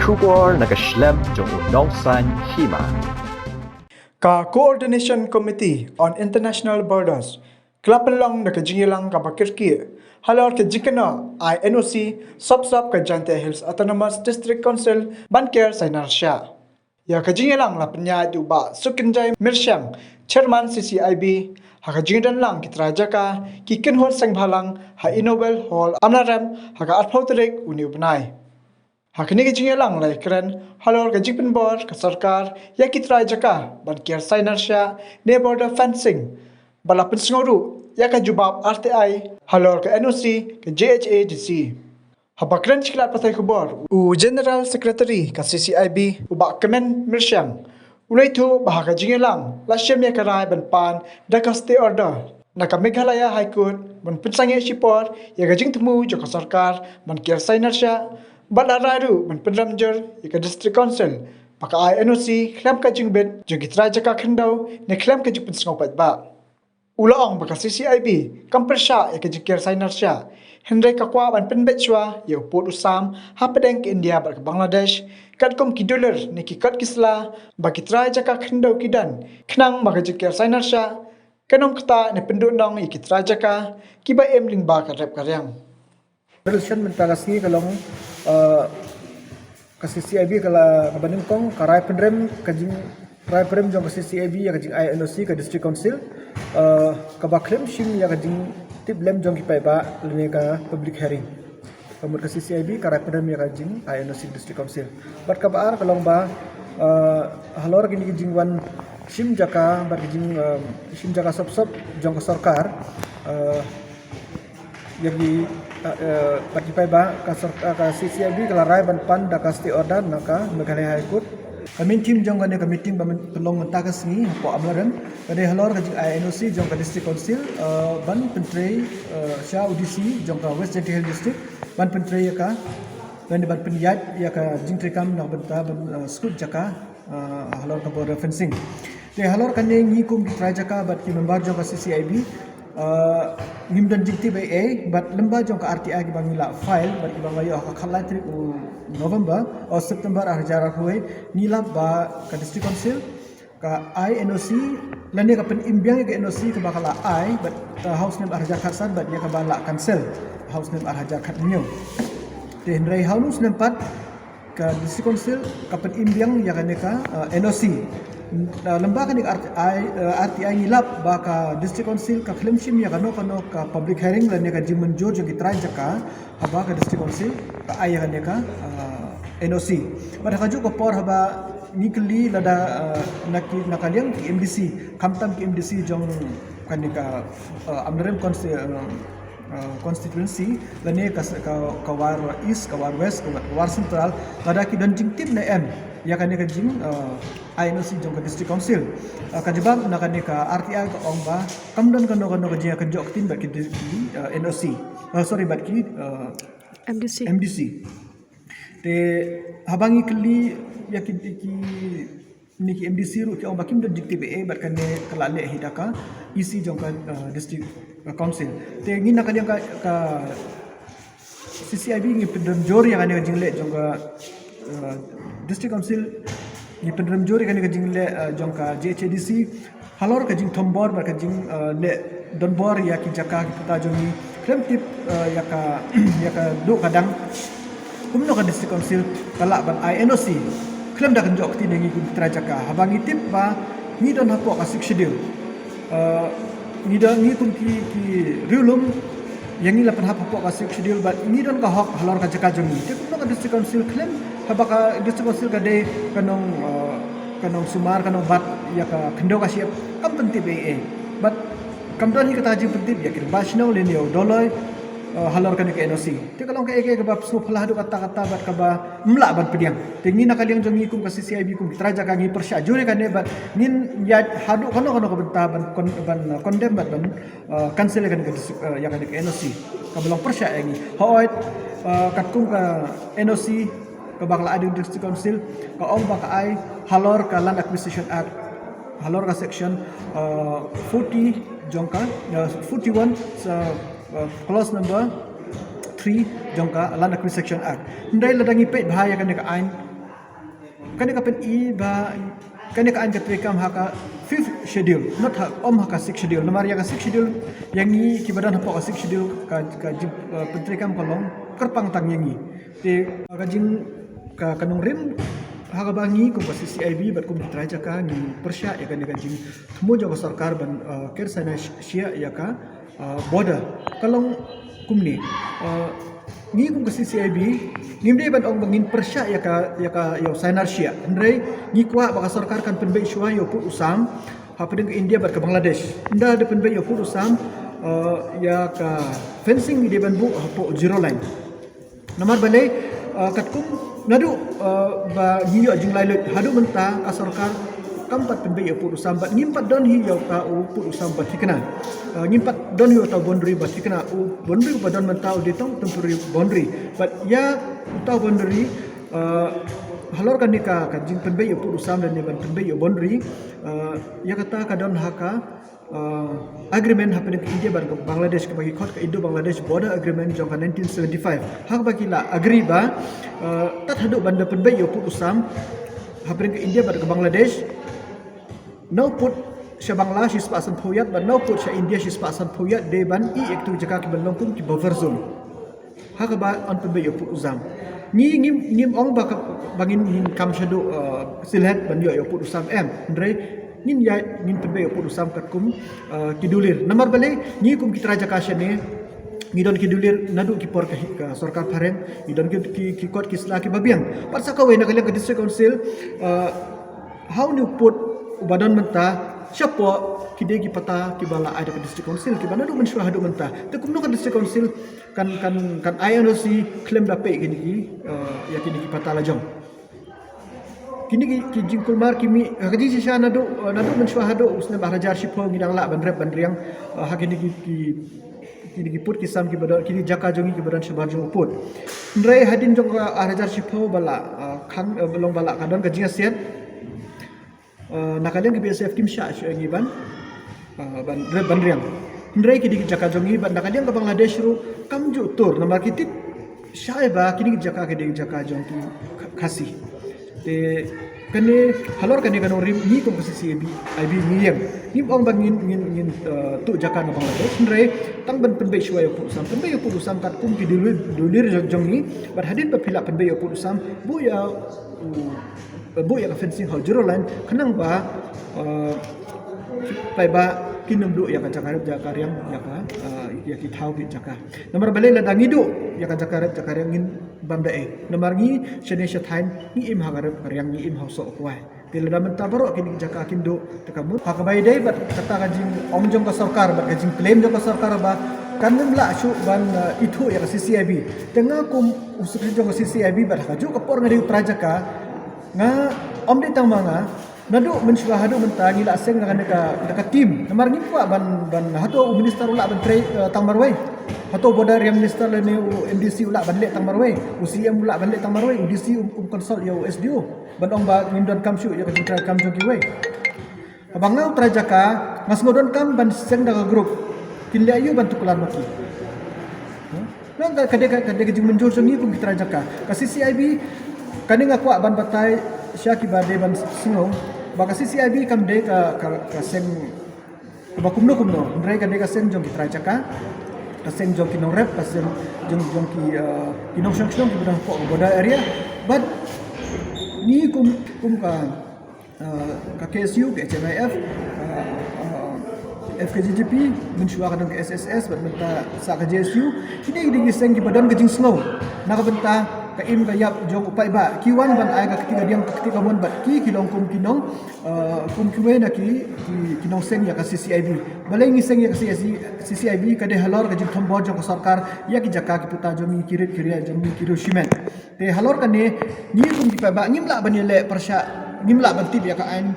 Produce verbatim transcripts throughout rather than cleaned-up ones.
Khubor na ka shlem jong u nongsan hima. Ka Coordination Committee on International Borders ka la pynlong da ka jingïalang kaba kyrkieh halor ka jingkynnoh ai N O C sop sop ka Jaintia Hills Autonomous District Council ban ker sainar sha. Ïa ka jingïalang la pynïaid da u Bah Sukynjai Myrshang, Chairman C C I B, ha ka jingdon lang ki trai jaka, ki kynhun seng bhalang ha Innovel Hall, Amlarem, ha ka arphew tarik une u bnai. Ha kane ka jingïalang la ïakren halor ka jingpynbor ka sorkar ïa ki trai jaka ban ker sainar sha ne border fencing, bad la pynsngew ruh ïa ka jubab R T I halor ka N O C ka J H A D C. Haba kren sha ki lad pathai khubor, u General Secretary ka C C I B, u Bah Kmen Myrshang, u la ïathuh ba ha ka jingïalang la shim ïa ka rai ban pan da ka stay order na ka Meghalaya High Court ban pynsangeh shipor ïa ka jingthmu jong ka sorkar ban ker sainar sha, bad la rai ruh ban pynrem jur ïa ka District Council ba ka ai N O C khlem ka jingbit jong ki trai jaka khyndew ne khlem ka jingpynsngew paidbah. U la ong ba ka C C I B kam pyrshah ïa ka jingker sainar sha, hynrei ka kwah ban pynbeit shuwa ïa u pud u sam hapdeng ka India bad ka Bangladesh, katkum ki dulir ne ki kot ki sla ba ki trai jaka khyndew ki don, khnang ba ka jingker sainar sha kan ym ktah ne pynduhnong ïa ki trai jaka kiba im lyngba ka rep ka riang. Resolution mynta ka sngi ka long, eh, ka C C I B ka la, kaba nyngkong, ka rai pynrem, ka jing, rai pynrem jong ka C C I B ïa ka jingai N O C ka District Council, eh, kaba khlem shim ïa ka jingtip lem jong ki paidbah lane ka public hearing. Ka mut ka C C I B ka rai pynrem ïa ka jingai N O C District Council. Bad kaba ar ka long ba, eh, halor kine ki jingwan shim jaka, bad ki jing, eh, shim jaka sop sop jong ka sorkar, eh, ïa ki, eh, eh, bad ki paidbah, ka sor-, eh, ka C C I B ka la rai ban pan da ka stay order na ka Meghalaya High Court. Ka main theme jong kane ka meeting ba myn-, pynlong mynta ka sngi hapoh Amlarem ka dei halor ka jingai N O C jong ka District Council, eh, ban pyntrei, eh, sha u D C jong ka West Jaintia Hills District ban pyntrei ïa ka, ban, ban pynïaid ïa ka jingtreikam na ka bynta ban, eh, skud jaka, eh, halor ka border fencing. Te halor kane ngi kum ki trai jaka bad ki member jong ka C C I B, eh, ngim don jingtip ei ei, bad lyngba jong ka R T I kiba ngi la file bad kiba nga ïoh ha ka khatlai tarik u November, o September ar hajar arphew wei, ngi lap ba ka District Council ka ai N O C lane ka pynim biang ïa ka N O C kaba ka la ai bad, eh, ha u snem ar hajar khatsan bad ïa kaba la cancel ha u snem ar hajar khathynñiew. Te hynrei ha u snem pat ka District Council ka pynim biang ïa kane ka, eh, N O C. Eh, lyngba kane ka R T I, eh, R T I ngi lap ba ka District Council ka khlem shim ïa kano kano ka public hearing lane ka jingmynjur jong ki trai jaka haba ka District Council ka ai ïa kane ka, eh, N O C. Bad ha kajuh ka por haba ngi kylli lada, eh, na ki, na ka liang ki M D C, khamtam ki M D C jong kane ka, eh, Amlarem consti-, eh, eh, constituency, lane ka, ka, ka War East, ka War West, ka War, ka War Central, lada ki don jingtip ne em ïa kane ka jing, eh, ai N O C jong ka District Council. Eh, ka jubab na kane ka R T I ka ong ba kam don kano kano ka jingïakynjoh ktien bad ki, ki, eh, N O C. Eh, sorry, bad ki, eh, M D C. M D C. Te haba ngi kylli ïa ki, ki, ne ki M D C ruh ki ong ba kim don jingtip ei ei bad kane ka la leh hi da ka E C jong ka, eh, District, eh, Council. Te ngi na ka liang ka, ka C C I B ngi pynrem jur ïa kane ka jingleh jong ka, eh, District Council, ngi pynrem jur ïa kane ka jingleh, eh, jong ka J H A D C. Halor ka jingthombor bad ka jing, eh, leh donbor ïa ki jaka ki pata jong ngi, khlem tip, eh, ïa ka, ïa ka duh ka dang kumno ka District Council ka lah ban ai N O C khlem da kynjoh ktien ïa ngi kum ki trai jaka. Haba ngi tip ba ngi don hapoh ka Sixth Schedule, eh, ngi don, ngi kum ki, ki riewlum, ïa ngi la pynhap hapoh ka Sixth Schedule bad ngi don ka hok halor ka jaka jong ngi. Te kumno ka District Council khlem, haba ka District Council ka dei ka nong, eh, ka nongsumar, ka nongbat ïa ka khyndew ka shyiap, kam pyntip ei ei. Bad kam don hi kata ka jingpyntip ïa ki rangbah shnong lane ïa u dolloi, eh, halor kane ka N O C. Te ka long kaei kaei kaba sngewphylla haduh katta katta bad kaba ym lah ban pdiang. Te ngi na ka liang jong ngi kum ka C C I B, kum ki trai jaka, ngi pyrshah jur ïa kane bad ngin ïaid haduh kano kano ka bynta ban con-, ban, eh, condemn bad ban, eh, cancel ïa kane ka dis-, eh, ïa kane ka N O C kaba long pyrshah ïa ngi. Hooid, eh, katkum ka N O C kaba ka la ai da ka District Council ka ong ba ka ai halor ka Land Acquisition Act, halor ka section, eh, forty jong ka, eh, forty-one, eh, eh, clause number three jong ka Land Acquisition Act. Hynrei lada ngi peit bha ïa kane ka aiñ, Kane ka pyni ba kane ka aiñ ka treikam ha ka fifth schedule, not ha, ym ha ka sixth schedule. Namar ïa ka sixth schedule, ïa ngi kiba don hapoh ka sixth schedule ka, ka jing, uh, pyntreikam ka long kyrpang tang ïa ngi. Te ka jing ka, ka nongrim ha kaba ngi kum ka C C I B bad kum ki trai jaka ngi pyrshah ïa kane ka jingthmu jong ka sorkar ban, uh, ker sainar shiah ïa ka, uh, border. Ka long kumne. Uh, ngi kum ka C C I B ngim dei ban ong ba ngin pyrshah ïa ka, ïa ka, ïa u sainar shiah. Hynrei ngi kwah ba ka sorkar kan pynbeit shuwa ïa u pud u sam hapdeng ka India bad ka Bangladesh. Ynda da pynbeit ïa u pud u sam, uh, ïa ka fencing ngi dei ban buh hapoh zero line. Namar balei, uh, katkum naduh, uh, ba ngi ïoh jinglai lut haduh mynta ka sorkar kam pat pynbeit ïa u pud u sam bad ngim pat don hi ïa uta u pud u sam ba thikna. Uh, ngim pat don hi uta u boundary ba thikna. U boundary uba don mynta u dei tang temporary boundary. Bad ïa uta u boundary, uh, halor kane ka, ka jingpynbeit ïa u pud u sam lane ban pynbeit ïa u boundary, uh, ïa kata ka don ha ka, uh, agreement hapdeng ka India bad ka Bangladesh kaba ki khot ka Indo-Bangladesh Border Agreement jong ka nineteen seventy-five. Ha kaba ki la agree ba, uh, tad haduh ban da pynbeit ïa u pud u sam hapdeng ka India bad ka Bangladesh, na u pud sha Bangla shispah sanphew ïat bad na u pud sha India shispah sanphew ïat dei ban i ïa kitu ki jaka kiba long kum ki buffer zone. Ha kaba yn pynbeit ïa u pud u sam. Ngi ngim, ngim ong ba ka, ba ngin, ngin kam shaduh, uh, Sylhet ban ïoh ïa u pud u sam, em. Hynrei ngin ïa, ngin pynbeit ïa u pud u sam katkum, uh, ki dulir. Namar balei ngi kum ki trai jaka shane ngi don ki dulir naduh ki por ka hi-, ka sorkar phareng, ngi don ki, ki, ki kot ki sla kiba biang. Pat sa kawei na ka liang ka District Council, uh, ha une u pud uba don mynta shapoh ki dei ki patta kiba la ai da ka District Council kiba naduh mynshuwa haduh mynta. Te kumno ka District Council kan, kan, kan ai N O C khlem da peit kine ki, uh, ïa kine ki patta lajong. Kine ki, ki jingkulmar ki mih, uh, ka jingshisha naduh, uh, naduh mynshuwa haduh u snem ar hajar shiphew ngi dang lah ban rep ban riang, uh, ha kine ki, ki, kine ki pud ki sam kiba don, kine ki jaka jong ngi kiba don shabar jong u pud. Hynrei hadien jong ka ar hajar shiphew ba la, uh, khang, uh, ba long ba la ka don ka jingïasiat. Uh, na ka liang ka B S F kim shah shuh ïa ngi ban, uh, ban rep ban riang. Hynrei ki dei ki jaka jong ngi bad na ka liang ka Bangladesh ruh kam ju tur namar ki tip shai ba kine ki jaka ki dei ki jaka jong ki Kha-, Khasi. Te kane halor kane ka nongrim ngi kum ka C C I B, I B ngi ïeng. Ngim ong ba ngin, ngin, ngin, uh, tuh jaka na Bangladesh. Hynrei tang ban pynbeit shuwa ïa u pud u sam, pynbeit ïa u pud u sam katkum ki dulir, dulir jong, jong ngi. Bad hadien ba phi lah pynbeit ïa u pud u sam, buh ïa u buh ïa ka fencing ha u zero line khnang ba, uh, paidbah kin ym duh ïa ka jaka rep jaka riang ïa ka, uh, ïa ki thaw ki jaka. Namar balei lada ngi duh ïa ka jaka rep jaka riang ngin bam da ei. Namar ngi shane sha thaiñ ngi im ha ka rep ka riang ngi im ha u soh u kwai. Te lada mynta baroh kine ki jaka kin duh te ka mut. Ha kaba ïadei bad kata ka jingong jong ka sorkar bad ka jingclaim jong ka sorkar ba kan ym lah shuh ban, uh, ithuh ïa ka C C I B. Te nga kum u secretary jong ka C C I B bad ha kajuh ka por nga dei u trai jaka. Nga ym dei tang ma nga, naduh mynshuwa haduh mynta ngi la seng da kane ka, da ka team. Namar ngim kwah ban, ban hato u minister u lah ban trei, eh, tang marwei. Hato u border area minister lane u M D C u lah ban leh tang marwei. U C M u lah ban leh tang marwei. U D C um, um consult ïa u S D O ban ong ba ngim donkam shuh ïa ka jingtrei kam jong kiwei. Haba nga u trai jaka nga sngew donkam ban seng da ka group. Kin leh aïu ban tuklar ma ki? Nang ka, ka dei ka, ka dei ka jingmynjur jong ngi kum ki trai jaka. Ka C C I B, kane nga kwah ban batai sha kiba dei ban sngew ba ka C C I B kam dei ka, ka, ka seng kaba kumno kumno. Hynrei ka dei ka seng jong ki trai jaka, ka seng jong ki nongrep, ka seng jong, jong ki, uh, ki nongshong shnong kiba don hapoh ka border area. Bad ngi kum, kum ka uh, ka K S U, ka H M I F, uh, uh, F K J G P, mynshuwa ka don ka S S S, bad mynta sa ka J S U. Kine ki dei ki seng kiba don ka jingsngew na ka bynta ka im ka ïap jong u paidbah. Ki wan ban ai ka kti ka diang ka kti ka mon bad ki, ki long kum ki nong, uh, kum kiwei na ki, ki, ki nongseng ïa ka C C I B. Balei ngi seng ïa ka C C I B, C C I B ka dei halor ka jingthombor jong ka sorkar ïa ki jaka ki puta jong ngi, ki rit ki riat jong ngi, ki riew shimet. Te halor kane ngi kum ki paidbah ngim lah ban ïaleh pyrshah, ngim lah ban tip ïa ka aiñ.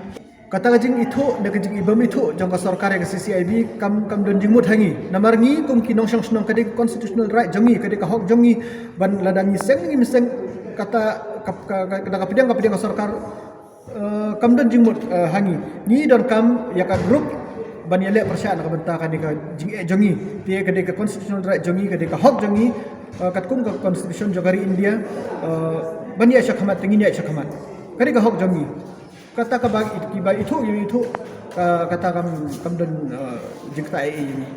Kata ka jingithuh ne ka jingibym ithuh jong ka sorkar ïa ka C C I B kam, kam don jingmut ha ngi. Namar ngi kum ki nongshong shnong ka dei ka constitutional right jong ngi, ka dei ka hok jong ngi ban lada ngi seng ne ngim seng kata ka, ka, ka, ka, ka pdiang ka pdiang ka sorkar, eh, kam don jingmut, eh, ha ngi. Ngi donkam ïa ka group ban ïaleh pyrshah na ka bynta kane ka jingeh jong ngi. Te ka dei ka constitutional right jong ngi, ka dei ka hok jong ngi, eh, katkum ka constitution jong ka ri India, eh, ban ïaid shakhmat te ngin ïaid shakhmat. Ka dei ka hok jong ngi. Kata kaba i, kiba ithuh ïa ngi ithuh, ka, kata kam, kam don, eh, jingktah ei ei ïa ngi.